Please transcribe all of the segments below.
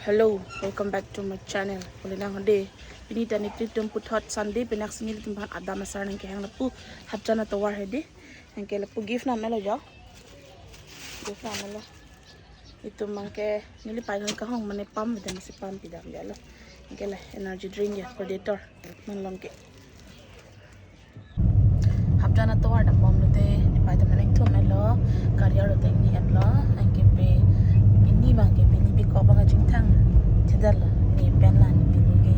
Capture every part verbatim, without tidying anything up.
Hello, welcome back to my channel. Pule nang hode, pini ta nelitum puthot Sunday, penak sini nelitum aphan adam asar nangkehang lapu hapchan atovar hedi. Nangke lapu gift namelo jo. Gift namelo. Itum nangke neli pai nang kahong mane pam dan si pam pidam jalo. Nangke la energy drink ya, Predator. Nang longke. Hapchan atovar dambom lote, neli pai ta mane thum elo, career lote ni enlo, nangke pe, pini abang ke, pini bikok abang chingthang, thedetlo, ne pen la, ne pini ke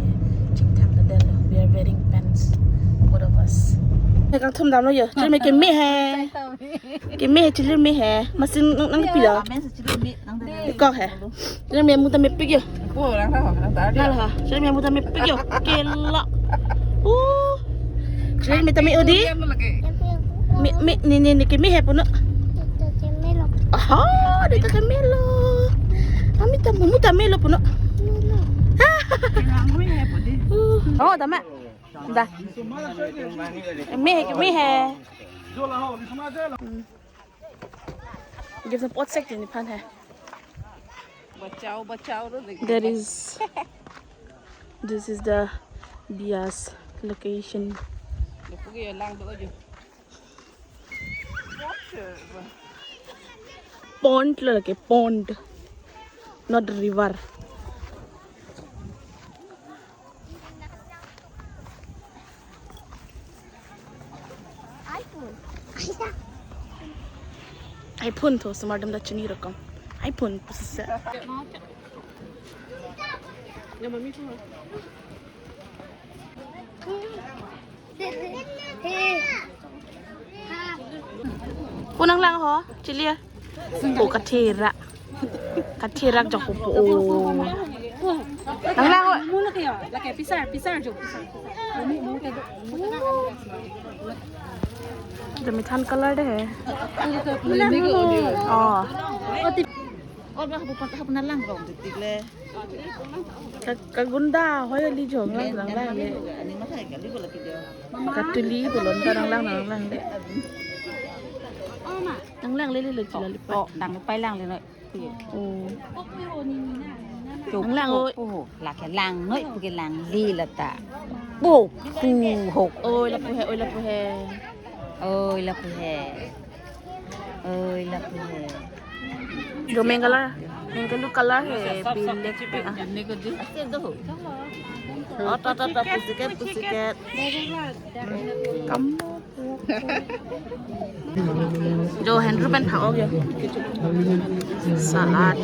chingthang thedetlo, we are wearing pants, both of us. Nang kangthum damlo jo, chirme keme he, keme he, chirme he, masin nang, nangpi lo. Kok he. Chirme muta mepik jo. Nang lo ha. Chirme muta mepik jo. Kela. Uh. Chirme ta me odi. Me, me, ni, ni, ni, keme he puno. Aha, dei ta kemelo. Ami ta muta melo puno. Uh. Oh, tama. Da. Me, me he. Hmm. Give the pot sek ni phan hai. Bachao, bachao ro dekh. That is, this is the bia's location. Depogi lang do jo. Pond lo lake, pond, not river. iPhone tho, osomar atum ta chini rokom. iPhone pusi sa. Punang lang ho, chili ya. Oh, katherak. Katherak jak po. Oh. Nang lang ho. Mula kayo, lake pisar, pisar jo, pisar, pisar. Demi than color dei he. Oh. Oh, ba hapu pan, hapu nalang rong titik le. Ka, kagunda hoi li jong lang lang le. Ani ma thai kali bola ki jo. Katuli bolon ta lang lang lang le. Lang lang le le le chila lipat. Oh, nang pai lang le noi. Oh. Lang lang oi. Oh, lake lang noi, puke lang le lata. Oh, pu hok. Oi lapu he, oi lapu he. Oi lapu he. Oi lapu he. Jo mengkala, mengkalu color he, black pink ah. Ase do. Oh, ta, ta, ta, pussycat, pussycat. Kam. Jo, Andrew pen phak-ok jo. Salad.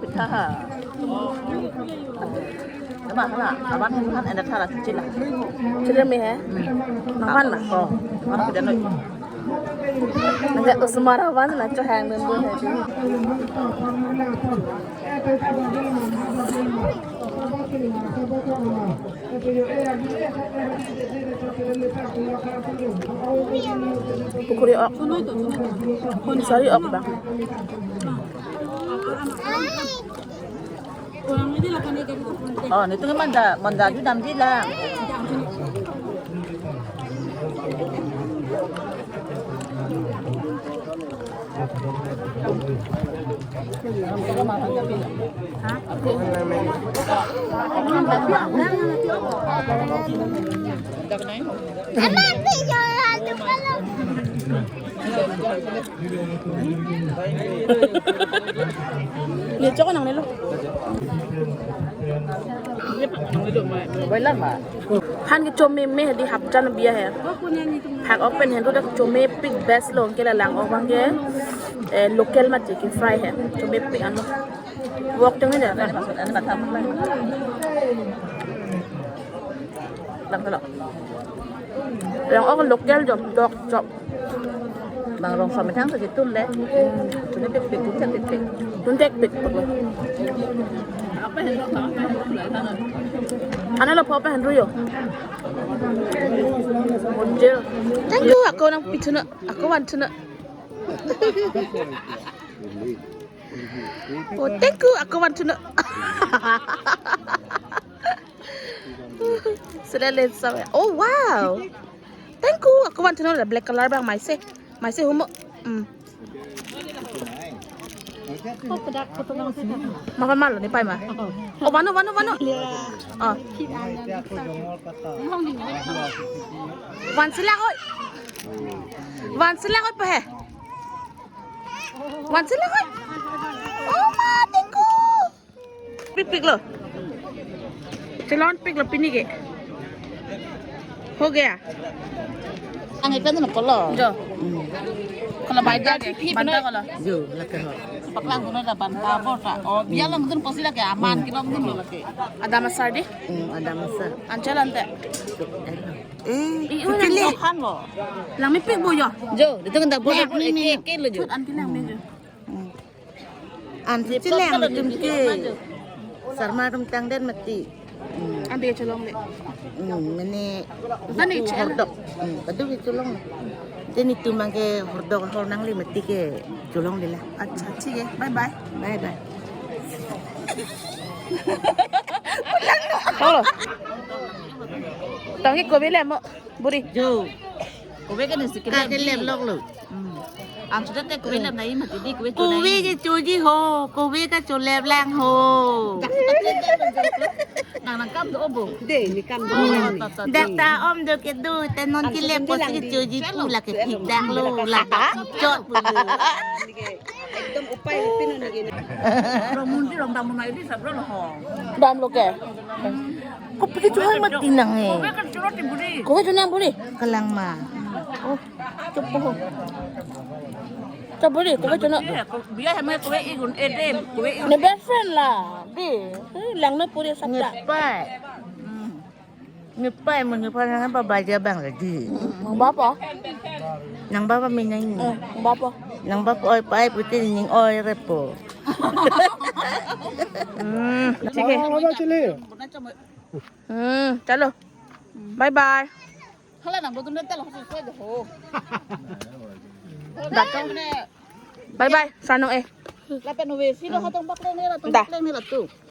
Pitha ha. Ema hala, aban han enda thara chila. Chila me hai? Nang han ma? Oh, mana kita noi. Nang osomar aban na chohang dun dun hai. Pukuri ok. Sorry ok bang. Oh, nelitum manda, manda di dam di lang. Ni chok nang nelo. Boiler ma. Han kechome me hedi hapchan biya hai. Phak-ok pen hendo dak chomepik best lo, anke la lang-ok abang ke, eh, local mati ke fry hai. Chomepik ano. Wok teng ni dah. Lang telo. Lang-ok local jo, dok chop. Bang rong sa methang sa chitun le. Tun thekpik, tun thekpik. Tun thekpik. Ano lo pho pen hendo jo. Monjel. Thank you, ako nangpi thuno, ako van thuno. Oh, thank you. Ako want to know. Sila le sabi. Oh, wow. Thank you. Ako want to know the black color bang mai se. Mai se humo. Hmm. Maphan malo ne pai ma. Oh, vano, vano, vano. Oh. Van sila oi. Van sila oi pa he. Van sila oi. Oh ma, thank you. Pikpiklo. Chelonpiklo pini ke. Ho gaya. Ang ikan na kolo. Jo. Kolo banta ke, banta kolo. Jo, lake ho. Paklang kuno da banta bota. Oh, biar lang dun posi lake aman kilom dun lo lake. Adam asar di? Hmm, adam asar. Anchal ante. Eh, iu nang khan lo. Lang mepik bo jo. Jo, itu kan dapur. Nek, nek, nek. Eke lo jo. Chut anti lang me jo. Hmm. An si cheleng atum ke. Sarma atum tangdet mati. Hmm. Ante chelongle. Hmm, mene. Tani chelong. Hordok. Hmm, kadu ke chelong. Tini tumang ke hordok hor nangle mati ke chelongle la. Acha, thik hai. Bye bye. Bye bye. Halo. Tangki kobe le mo buri. Jo. Kobe ke nasi ke le. Ka ke le lok lo. Hmm. Ang sudah te kove lam nai mati di kove tu. Kove nai. Ke choji ho, kove ke cholep lang ho. Nang nang kam do obo. De, ni kam do. Hmm. Dak ta om do ke do, te non ke le posi ke choji pu lake phik dak lo, lake chot pu. Ekdom upai pinu ni gini. Rong mundi rong dam munai di sabro lo ho. Damlo ke. Kopi ke chuhai mati nang he. Kove ke churot di buri. Kove chunang buri. Kalang ma. Oh. Chopo. Chopo dei, kove chono. Biya hama kove igun edem, kove igun. Ne best friend la. Dei, eh, langno puri sabda. Ngepai. Hmm. Ngepai mo ngepai nang apa baja bang lagi. Nang bapa? Nang bapa minang. Eh, nang bapa. Nang bapa oi pai puti ning oi repo. Hmm, sige. Apa chili? Hmm, chalo. Bye bye. Hala nang bodun rental hosi soi de ho. Datang. Bye bye, Sanung eh. Lapen uve silo hatong pakleng ne la, tong pakleng ne la tu.